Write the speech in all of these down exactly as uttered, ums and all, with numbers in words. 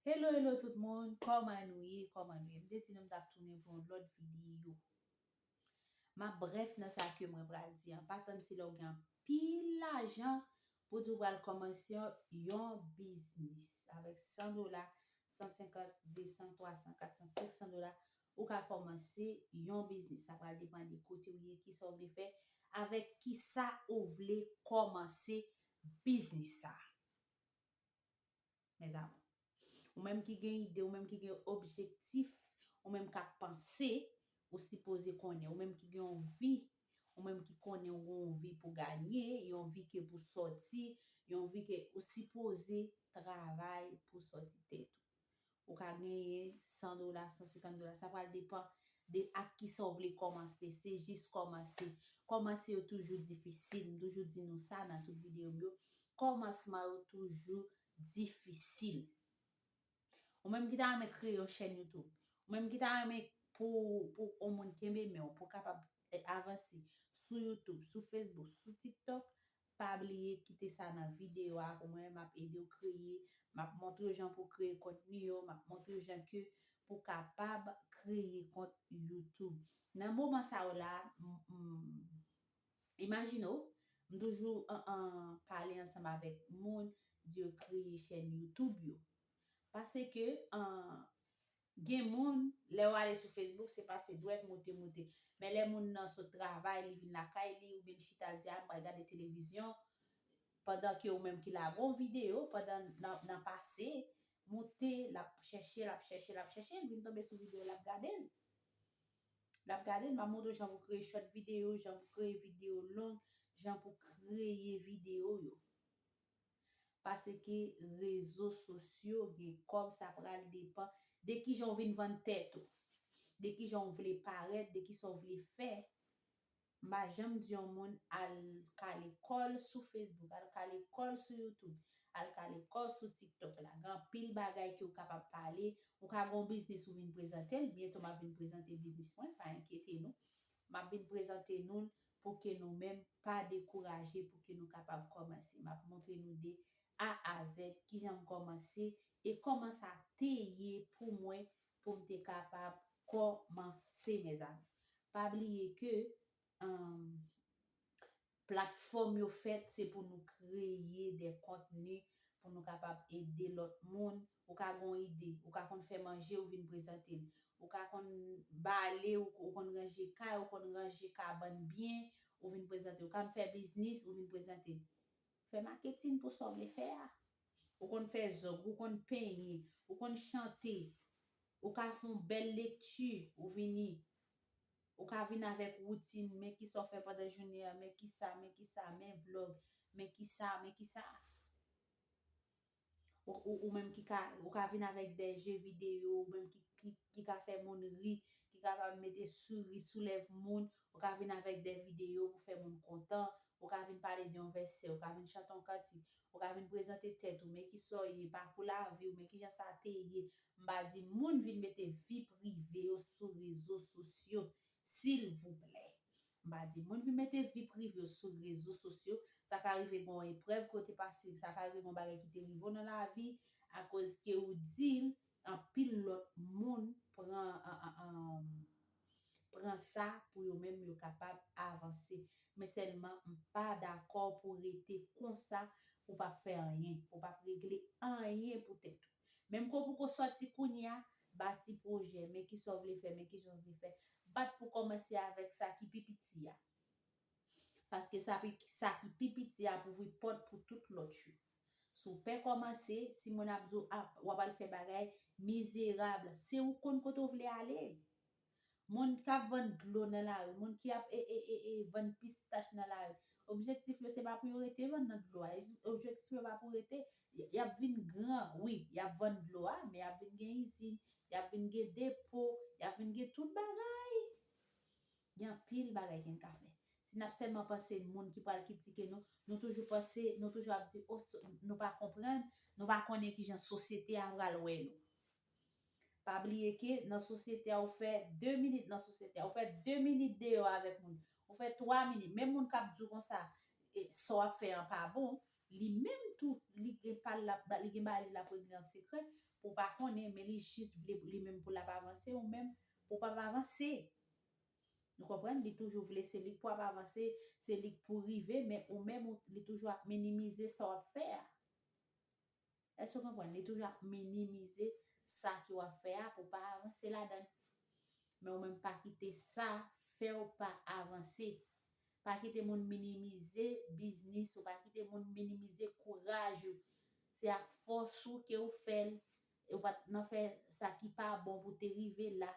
Hello, hello tout moun, kòman nou ye? Kòman nou ye? M te di nou m t ap tounen pou yon lòt videyo. M ap brèf nan sa ke mwen pral di an. Pa tann si lè w gen anpil lajan pou di w pral kòmanse yon biznis. Avèk san dola, san senkant, de san, twa san, kat san, senk san dola, ou ka kòmanse yon biznis. Sa pral depann de kote w ye, kisa w vle fè, avèk kisa ou vle kòmanse biznis sa. Mezanmi, ou menm ki gen ide, ou menm ki gen objektif, ou menm k ap panse, ou sipoze konnen. Ou menm ki gen yon vi, ou menm ki konnen ou gen yon vi pou ganye, yon vi ke pou sòti, yon vi ke ou sipoze travay pou sòti tèt ou. Ou ka genyen san dola, san senkant dola, sa pral depann de ak kisa w vle kòmanse. Se jis kòmanse. Kòmanse yo toujou difisil. M toujou di nou sa nan tout videyo m yo. Kòmansman yo toujou difisil. Ou menm ki ta renmen kreye yon chèn YouTube, ou menm ki ta renmen pou, pou yon moun kenbe men w, pou w kapab, eh, avanse sou YouTube, sou Facebook, sou TikTok, pa bliye kite sa nan videyo a pou mwen, m ap ede w kreye, m ap montre w jan pou w kreye kontni yo, m ap montre w jan ke pou w kapab kreye kont YouTube. Nan moman sa yo la, m, m, imajine w, m toujou an, an, pale ansanm avèk moun, di yo kreye chèn YouTube yo. Paske, an, gen moun, lè w ale sou Facebook, se pase dwèt, moute, moute. Men lè moun nan sot travay, li vin lakay li, oubyen li chita, li di, "A, m pral gade televizyon," pandan ke ou menm ki lage yon videyo, pandan nan, nan pase, moute, l ap chèche, l ap chèche, l ap chèche, l vin tonbe sou videyo, l ap gade l. L ap gade l, m ap montre w jan pou kreye short videyo, jan pou kreye videyo long, jan pou kreye videyo yo. Paske rezo sosyo gen kòb, sa pral depann de kijan w vin vann tèt ou, de kijan w vle parèt, de kisa w vle fè. M pa janm di yon moun al ka lekòl sou Facebook, al ka lekòl sou YouTube, al ka lekòl sou TikTok la. Gen anpil bagay ke w kapab pale. Ou ka gen yon biznis ou vin prezante l, byento m ap vin prezante biznis mwen, pa enkyete nou. M ap vin prezante nou l pou ke nou menm pa dekouraje, pou ke nou kapab kòmanse. M ap montre nou de A a Z kijan m kòmanse e kòman sa te ye pou mwen pou m te kapab kòmanse, mezanmi. Pa bliye ke, um, platfòm yo fèt, se pou nou kreye de kontni, pou nou kapab ede lòt moun. Ou ka gen yon ide, ou ka konn fè manje, ou vin prezante l. Ou ka konn bale, ou, ou konn ranje kay, ou konn ranje kabann byen, ou vin prezante. Ou ka fè biznis, ou vin prezante. Fè maketin pou sa w vle fè a. Ou konn fè zong, ou konn penyen, ou konn chante, ou ka fè yon bèl lekti, ou vini. Ou ka vin avèk woutin, men kisa w fè pandan jounen an, men kisa, men kisa, men vlog, men kisa, men kisa. Ou, ou, ou menm ki ka, ou ka vin avèk de je videyo, ou menm ki, ki, ki ka fè moun ri, ki kapab mete souri sou lèv moun, ou ka vin avèk de videyo pou fè moun kontan, ou ka vin pale de yon vèsè, ou ka vin chante yon kantik, ou ka vin prezante tèt ou, men kisa w ye, pakou lavi w, men kijan sa te ye. M pa di moun vin mete vi prive yo sou rezo sosyo, silvouplè. M pa di moun vin mete vi prive yo sou rezo sosyo. Sa ka rive gen yon eprèv ke w te pase, sa ka rive gen yon bagay ki te rive w nan lavi, akoz ke ou di l, anpil lòt moun pran, an, an, an, pran sa pou yo menm yo kapab avanse. Men sèlman, m pa dakò pou w rete konsa, pou w p ap fè anyen, pou w p ap regle anyen pou tèt ou. Menm ke w poko sòti kounye a, bati pwojè, men kisa w vle fè, men kijan w vle fè. Bat pou kòmanse avèk sa ki pi piti a. Paske sa pi, sa ki pi piti a ap ouvri pòt pou tout lòt yo. Si w pè kòmanse, si moun ap di w, ap, w ap al fè bagay mizerab, se ou konn kote w vle ale. Moun k ap vann dlo nan lari, moun ki ap, e, e, e, e, vann pistach nan lari, objektif yo se pa pou yo rete vann nan dlo a. Objektif yo pa pou rete, y, y ap vin gran, wi, y ap vann dlo a, men y ap vin gen izin, y ap vin gen depo, y ap vin gen tout bagay. Gen anpil bagay ke n ka fè. Si n ap sèlman panse moun ki pral kritike nou, nou toujou panse, nou toujou ap di, "O, so-, nou pa konprann, nou pa konnen kijan sosyete a pral wè nou." Pa bliye ke nan sosyete a, ou fè de minit nan sosyete a, ou fè de minit deyò avèk moun, ou fè twa minit, menm moun k ap di w konsa, e, sa w ap fè an pa bon, Li menm tou, li gen pa l, li gen bagay li l ap regle an sekrè, pou w pa konnen, men li jis vle li menm pou l ap avanse, ou menm pou w pa avanse. Nou konprann? Li toujou vle se li k pou ap avanse, se li k pou rive, men ou menm, ou, li toujou ap minimize sa w ap fè a. Èske w konprann? Li toujou ap minimize sa ke w ap fè a pou w pa avanse ladan l. Men ou menm pa kite sa fè w pa avanse. Pa kite moun minimize biznis ou, pa kite moun minimize kouraj ou. Se ak fòs ou ke w fè l. E w pa t nan fè sa ki pa bon pou w te rive la.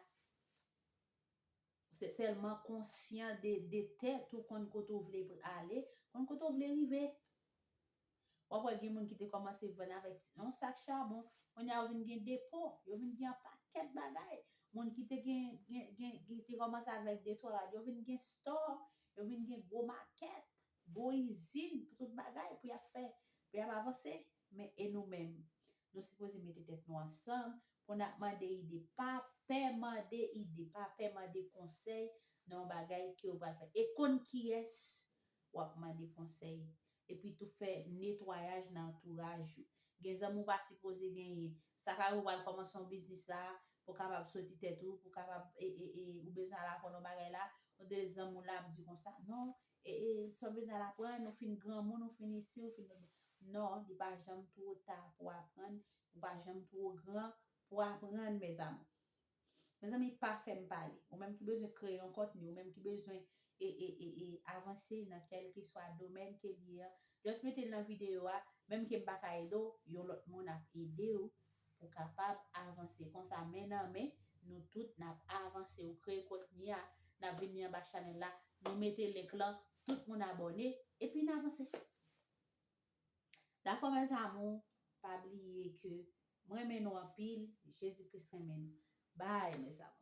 Se sèlman konsyan de, de tèt ou, konn kote w vle ale, konn kote w vle rive. W ap wè gen moun ki te kòmanse vann avèk yon sak chabon, kounye a yo vin gen depo, yo vin gen yon pakèt bagay. Moun ki te gen, gen, gen, ki te kòmanse avèk de twa rad, yo vin gen stò, yo vin gen gwo makèt, gwo izin pou tout bagay, pou y ap fè, pou y ap avanse. Men e nou menm? Nou sipoze mete tèt nou ansanm pou n ap mande ide. Pa pè mande ide, pa pè mande konsèy nan yon bagay ke w pral fè. E konn kiyès w ap mande konsèy. Epi tou fè netwayaj nan antouraj ou. Gen zanmi w pa sipoze genyen. Sa ka rive w pral kòmanse yon biznis la, pou w kapab soti tèt ou, pou w kapab, e, e, e, ou bezwen al aprann yon bagay la, ou de zanmi w la ap di konsa, non, e, e, sa w bezwen al aprann, ou fin granmoun, ou fin isi, ou fin. Non, li pa janm twò ta pou w aprann, ou pa janm twò gran pou w aprann, mezanmi. Mezanmi, pa fè m pale. Ou menm ki bezwen kreye yon kontni, ou menm ki bezwen e, e, e, e avanse nan kèlkeswa domèn ke li ye a, just mete l nan videyo a, menm ke m pa ka ede w, yon lòt moun ap ede w pou w kapab avanse. Konsa, men nan men, nou tout n ap avanse. Ou kreye kontni a, n ap vini anba chanèl la, nou mete link lan, tout moun abòne, epi n avanse. Dakò, mes amours, pa bliye ke m renmen nou anpil, Jezi Kris renmen nou. Bye, mes amours.